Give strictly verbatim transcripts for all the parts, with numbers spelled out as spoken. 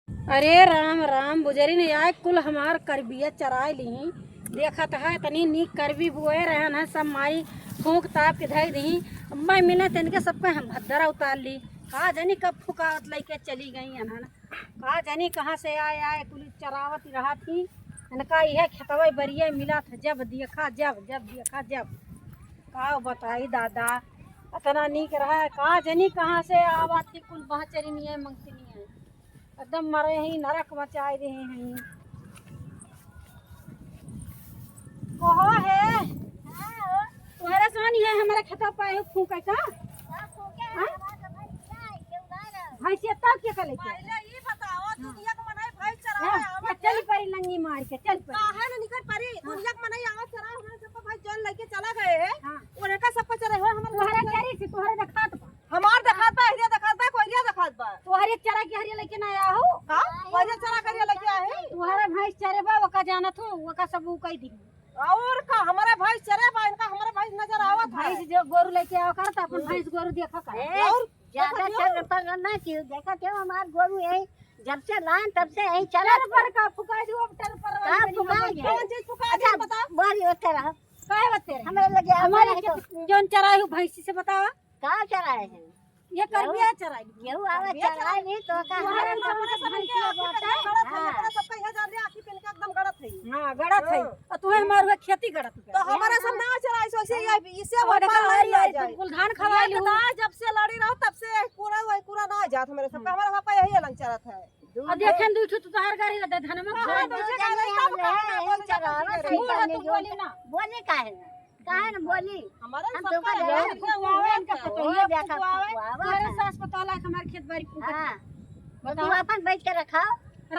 अरे राम राम, बुजरी ने आए कुल हमार करबिया चराए लिही। देखत है तनी नीक करबी बोए रहन है, सब माई फूंक ताप के धई दिही। अम्मा मिले तनिके सबके हम भद्दरा उतार ली। का जानी कब फुकावत लइके चली गई हन। का जानी कहाँ से आए आए कुल चरावत रहा थी। इनका यह खेतवा बरिया मिला था, जब देखा जब, जब देखा जब। का बताई दादा, इतना नीक रहा है। का जानी कहाँ से आवा थी कुल बहचरी नहीं है, मंगती नहीं है। एकदम मरे ही नरक मचाए रहे हैं। कहो है, तोहरे सोनी है हमारे खेतवा पे आए फूंके का? हाँ? भैंसिया तब के का लेके? पहले ई बताओ, दुनिया के मनई भैंस चरावे हाँ, आवत चल है। परी लंगी मार के, चल परी। काहे न निकल परी? हाँ। दुनिया के मनई आवत चरावे, हमारे सबका भाई जौन लेके चला गए हैं। हाँ। उनका सबका चराए हो, हमारे तोहरे चरी से, तोहरे देखात बा। हमार देखात बा, हरिया देखात बा, कोहरिया देखात बा। तोहरे चरा के हरिया लेके ना आया हो? का? कोहरिया चरा के हरिया लेके आए हैं? तोहरे भैंस चरे बा, ओका जानत हो, ओका सब ऊ कह दी। और का, हमारे भैंस चरे बा, इनका हमारे भैंस नजर आवत है। भैंस जो गोरू लेके आवा करत, अपन हम्म। भैंस गोरू देखा कर। ए, और ज्यादा देखा चर पर ना कियो, देखा क्यों हमार गोरू यही जब से लान तब से यही चला। चर पर का फुकाई दू, अब चर पर का वाली फुकाई बनी दे? कौन चीज फुकाई दे, अच्छा, बता। बोल, होते रहो। काहे बते रहे? हमारे लगे हमारे हमारे के तो जौन चराई हो भैंसी से बतावा। का चराए हैं? ये करबिया चराई। केहू आवे करबिया चराए चराई। नहीं तो का तुम्हारे हमारे मामा के सब भैंसिया आँखी पे बाटे। गड़त है, हाँ। एकरा सबका इहे जान ले, आँखी पे इनका एकदम गड़त है। हाँ, गड़त है। हाँ। और तुम्हें हमार हुए खेती गड़त है। तो हमारे सब ना चराई, सो इसे ये, इसे और वो देखा, पार हमारी नहीं ये जाए। कुल धान खवाई ये लू। ना जब से लड़ी रहो, तब से पूरा वही पूरा ना जात हमारे सबका। हम्म। हमारे सबका यही अलग चरत है। और देखें, दू ठो तो तोहार गाड़ी लगा, धनमा हाँ, खवाई हाँ, दू दू ठो जने गाड़ी हम सब रहे, खाना यही बोल चरावा, जाता है। सही बोला, बात तू है। बोली ना। बोली काहे ना? काहे ना बोली? हमारे हम सबका तुमका लगा जरूर के फुकवावे, इनका फुकवावे, पतोहिया देखा फुकवावे। फुकवावे। अरे सास पतोह लायक हमारे खेत बारी फूकत हाँ। है। तो बताओ। तू अपन बैठ के रखाओ।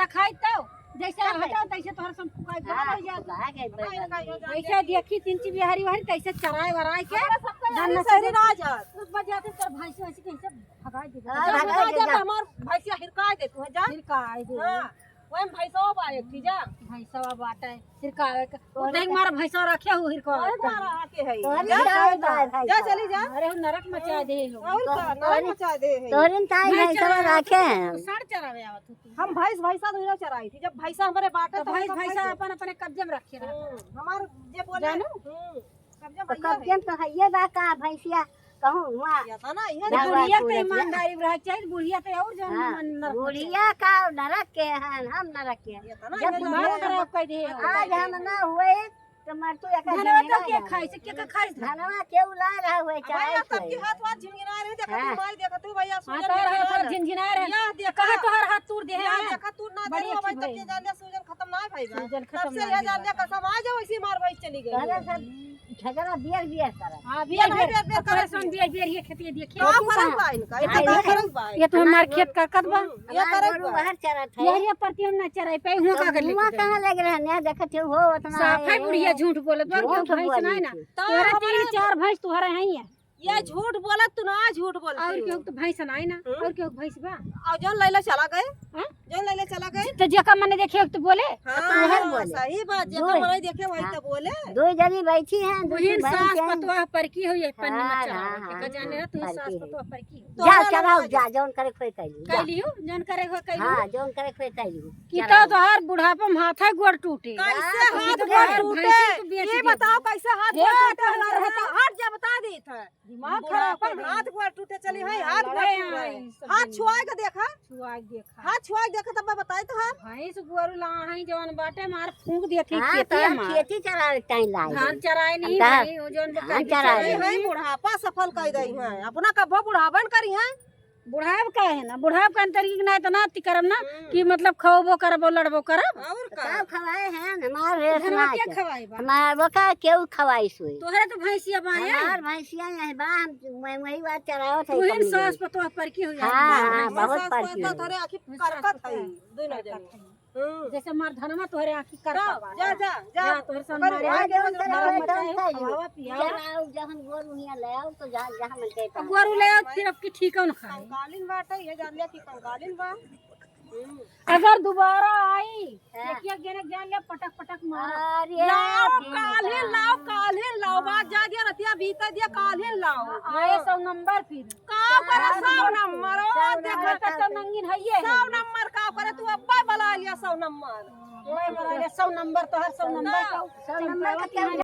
रखाई तो, जैसे कब हटाओ, बैठ? तैसे तोहर सब फुकाई हाँ, फुकाई जात। फुका गई, बैठ गई। जैसे देखी तीन ची बिहारी वारी, तैसे चराए वराए के। हमारे सबका धन यही नसीब शहरी राज है। उस वजह से तोर भैंस वैसे कैसे भगाई दे। हाँ, जा, भगाई जा, दे, जा, जा। हमार भैंसिया हिरकाई दे, तू जा। हिरकाई दे। हाँ, वही में भैंसवा बा एक ठे, जा। भैंसवा बाटे, हिरकावे के। तोहरे देख मार भैंसवा रखे हो, हिरकावे तोहरे के। मारा आके है। तोहरे जा, जा, जा, जा, जा, चली जा। अरे, वो नरक मचा दे हो। और का, नरक तोहरे, मचा दे है। तोहरे ताई भैंस भैंसवा चरावे रखे हैं। साढ़ चरावे आवत होती। हम भैंस, भैंसा दोनों चराई थी। जब भैंसा हमारे बाटे तो तो भैंस, हम भैंसा भैंसे अपन, अपने कब्जे में रखे रहता। हम्म, हमार जे बोले, जानू? हम्म। कब्जा तो भैया कब्जे है। में तो हइये बा का भैंसिया कहूँ हुआ। ये था ना, ये तो जावा बुढ़िया के पूरे ईमानदारी रहे चाहिए, बुढ़िया तो और जौन हाँ, मन नरक में बुढ़िया का नरक के हैं, हम नरक के हैं। ये था ना, जब ये दिमाग जाने खराब कर दिए हो। आज हम ना हुए तो मर तू एक धनवा तो के खाई से, के का खाई से? धनवा के उला रहा हुए अब चाहे भैया, तब की कोई। हाथ वाथ झिनझिना रहे, देखा हाँ। तू मार, देखा तू भैया, हाँ, सूजन तोहर हाथ झिनझिना वाथ रहे। झिनझिना रहे। या देखा। कहाँ तोहर हाथ तोड़ दे या है? देखा तू ना बड़ी दे, अच्छी भाई। तब के जान ले सूजन खत्म ना है भाई बा। सूजन तब खत्म से ना या है जान ले बा। कसम आ जाओ, इसी मार भाई चली गई। अरे सब झगड़ा बियर बियर करत। हाँ, beer beer beer, beer, beer और करे थोड़ा सन थी। बियर बियर ये खेतिया देखिए। का तू करत कहाँ? बा इनका? ये इनका तो का देखे, करत बा? ये तो हमार हमार खेत का कत बा। हम्म, ये हमार करत गोरू बा। बाहर चरत है। यही पर हम ना चराई पाई, हुआ तो का कर हुआ लेके कहाँ जाए? लग रहे हैं? देखत हो, हो उतना साफे है। बुढ़िया झूठ बोलत बा, झूठ क्यों भैंस बोली नहीं ना? थी। तो तोहरे हमारे तीन चार भैंस तोहरे हैं ये। ये झूठ बोलत तू ना, झूठ बोलती और हो। क्यों तो भैंस नहीं ना? हम्म? और क्यों भैंस बा? और जौन लैला चला गए? हाँ? जौन लैला चला गए? तो जेका मने देखे तो बोले? हाँ, तोहर हाँ, बोले। सही बात, जेका जो मने देखे वही हाँ। तो बोले। दो जनी बैठी हैं, दो बहिन तीन भैंस सास हैं। पतोह परकी हो, ये पन्नी में हाँ, चढ़ावे हाँ, के। हाँ, का जाने रहा, तू परकी सास है। पतोह परकी हो। जा, तोहरा चढ़ाओ, लगा जा, जा। जौन करे खोए कैली, जा। कैली हो, जौन करे हो कैली हो। हाँ, जौन करे खोए कैली हो। कि चढ़ाओ। तो तोहार बुढ़ापा में हाथ है गोड़ टूटे। कैसे हाँ, हाथ तो गोड़ भैंस टूटे? तो बेच ये दे बताओ, दी। कैसे हाथ हे, गोड़ टूटे? तो हमारा हमारा हाथ हट जा, बता देत है। दिमाग बुढ़ापा खराब कर में हाथ देंगे। गोड़ टूटे चली है, हाँ, हाथ गोड़ लड़े टूटे। हैं, सब हाथ दिन। छुआ के देखा। छुआ के देखा। हाथ छुआ के देखा, तब मैं बताई तो है। भैंस गोरू ला है, जवन बाटे मार फूंक दिया थी, हाँ, खेती तो हम हमार। खेती चरावे के टाइम लाई धान है। चराए हम नहीं कहा, भाई, वो जवन धान बकरी चराए चराए नहीं। है, बुढ़ापा सफल कर गई है। अपना कब्बो बुढ़ावन करी है। बुढ़ाव का है ना, बुढ़ाव का अंतर की ना इतना अति करब ना हम्म। कि मतलब खवबो करबो, लड़बो करब। और तो का? सब खवाए हैं, हमार रेस धनवा ना के के। खवाई बा? हमार वो का केहू खवाई सोई। तोहरे तो भैंसिया बा, हैं? हमार भैंसिया यही बा, हम, मैं वही बात चरावत है तुहिन कमी सास नहीं। पतोह परकी हो हाँ, जाए। हाँ, हाँ, बहुत सास परकी पतोह है। तोहरे आँखी करकत है, दोनों जने। हम्म। जैसे मार धनमा तोहरे आँखी कर जा, पापा। जा, जा, जा। जा, तोहरे ओकर सामने आ जाओ, जौन जौन करे, मत जौन है, करे। खवावा, पियावा। जौन आओ, जहन गोरू हियाँ ले आओ, तो जा, जहाँ मन कहे, अब गोरू ले आओ, फिर अब की ठीक है ना खाए। कंकालिन बाटे, ये जान लिया कि कंकालिन बा। हम्म। अगर दोबारा आई, हाँ। एक, एक जने जान लिया, पटक, पटक मारो। अरे, लाओ, दिन काल्हे रात। लाओ, काल्हे लाओ, बात जा दिया, रतिया बीते दिया, काल्हे लाओ। हाँ, आए सौ नंबर फिर। का करे हाँ, सौ नंबर? ओ, सौ देखा नंबर तो का नंगिन है ये है। सौ नंबर का करे तू अब सौ नंबर। ओए, बड़ा रे, सौ नंबर तोहर, सौ नंबर का। सौ नंबर का क्या